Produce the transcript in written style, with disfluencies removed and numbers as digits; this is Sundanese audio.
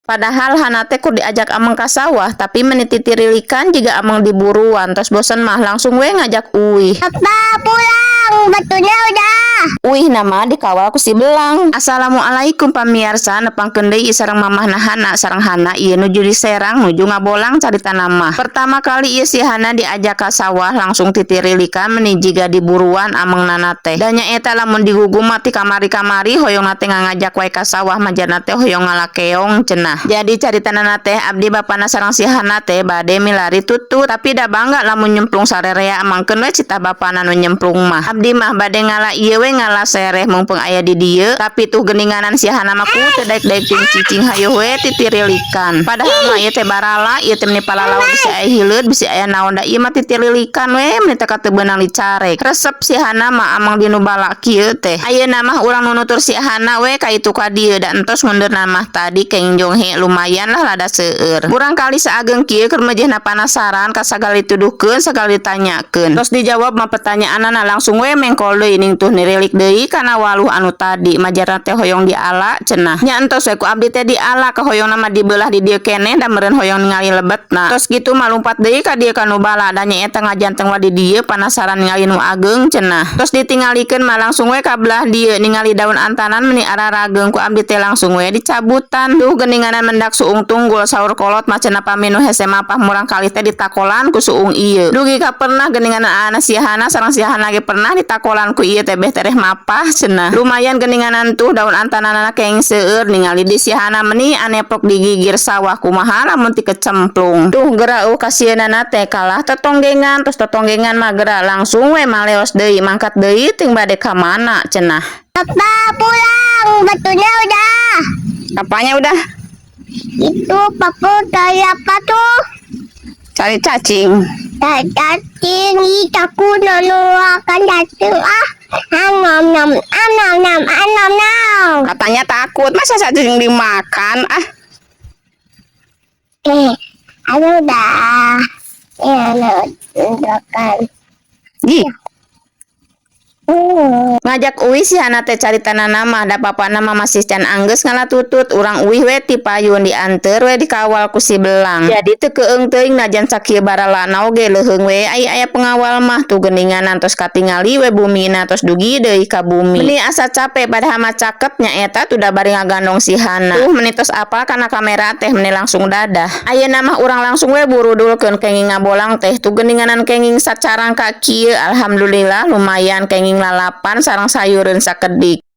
Padahal Hana teh kur diajak ameng ka sawah, tapi meni titirilikan jiga ameng diburuan. Tos bosen mah langsung we ngajak uih. Papa pulang, batunya udah. Uih nama dikawal ku si Belang. Assalamualaikum pamiarsa, nepangkeun deui sareng Mamahna Hana sareng Hana. Ieu nuju di Serang, nuju ngabolang carita nama. Pertama kali ieu si Hana diajak ka sawah langsung titirilikan, meni jiga diburuan ameng nana teh. Da nyaeta lamun digugum mah ti kamari-kamari hoyong teh ngajak wae ka sawah, majarna teh hoyong ngala keong cenah. Jadi carita nana teh, abdi bapana sareng si Hana teh bade milari tutut, tapi da bangga lamun nyemplung sarerea, mangkeun we cita bapana nu nyemplung mah. Abdi mah bade ngala ieu we, ngala sereh, mumpung aya di dieu. Tapi tuh geninganan si Hana mah ku teu daek-daek ting cicing, hayoh we titirilikan. Padahal mah ieu teh barala, ieu teh meni palalawa, bisi aya hileud, bisi aya naon, da ieu mah titirilikan we, meni teh teu beunang dicarek. Resep si Hana mah amang dinu bala kieu teh. Ayeuna mah urang nunutur si Hana we ka itu ka dieu, da entos mundeurna mah tadi kenging jonghe, lumayan lah lada seueur. Murangkalih saageng kieu keur mejehna panasaran ka sagala dituduhkeun, sagala ditanyakeun. Tos dijawab mah pertanyaanana langsung we mengkol deui, ning tuh nirilik deui kana waluh anu tadi, majarna teh hoyong diala cenah. Nya entos we ku abdi teh diala, kahoyongna mah dibelah di dieu keneh, da meureun hoyong ningali lebetna. Tos kitu mah lumpat deui ka dieu ka nu bala, da nyaeta ngajanteng wa di dieu, panasaran ningali nu ageng cenah. Tos ditingalikeun mah langsung we ka belah dieu, ningali daun antanan meni ararageung, ku abdi teh langsung we dicabutan. Duh, geuninganan mendak suung tunggul, saur kolot mah cenah pami nu hese mapah murangkalih teh ditakolan ku suung ieu. Dugi ka pernah geuninganan anak si Hana sareng si Hana ge pernah ditakolan ku ieu teh, beh tereh mapah cenah. Lumayan geuninganan tuh daun antananana kenging seueur, ningali di si Hana meni aneplok di gigir sawah, kumaha lamun ti kecemplung. Duh, geura euweuh kasieunana teh kalah tetonggengan. Tos tetonggengan mah geura langsung we maleos deui, mangkat deui ting bade ka mana cenah. Papa pulang, batunya udah. Apanya udah? Itu papa cari apa tuh? Cari cacing. Cari cacing, ih takut nanu akan cacing ah. Am nom nom, am nom nom, am nom nom. Katanya takut, masa cacing dimakan ah? Eh, ada udah. Ya, udah kan. Ih. Ngajak uih si Hana teh caritana mah, da bapana mah masih can anggeus ngala tutut. Urang uih we ti payun, dianteur we, dikawal ku si Belang. Jadi teu keung teuing, najan sakieu baralana oge leuheung we aya aya pengawal mah. Tuh geuninganan tos katingali we bumina, tos dugi deui ka bumi. Meni asa capek, padahal mah cakep nyaeta tuh, da bari ngagandong si Hana. Tuh meni tos apal kana kamera teh, meni langsung dadah. Ayeuna mah urang langsung we burudulkeun kenging ngabolang teh. Tuh geuninganan kenging sacarangka kieu, alhamdulillah lumayan kenging lalapan sareng sayureun sakedik.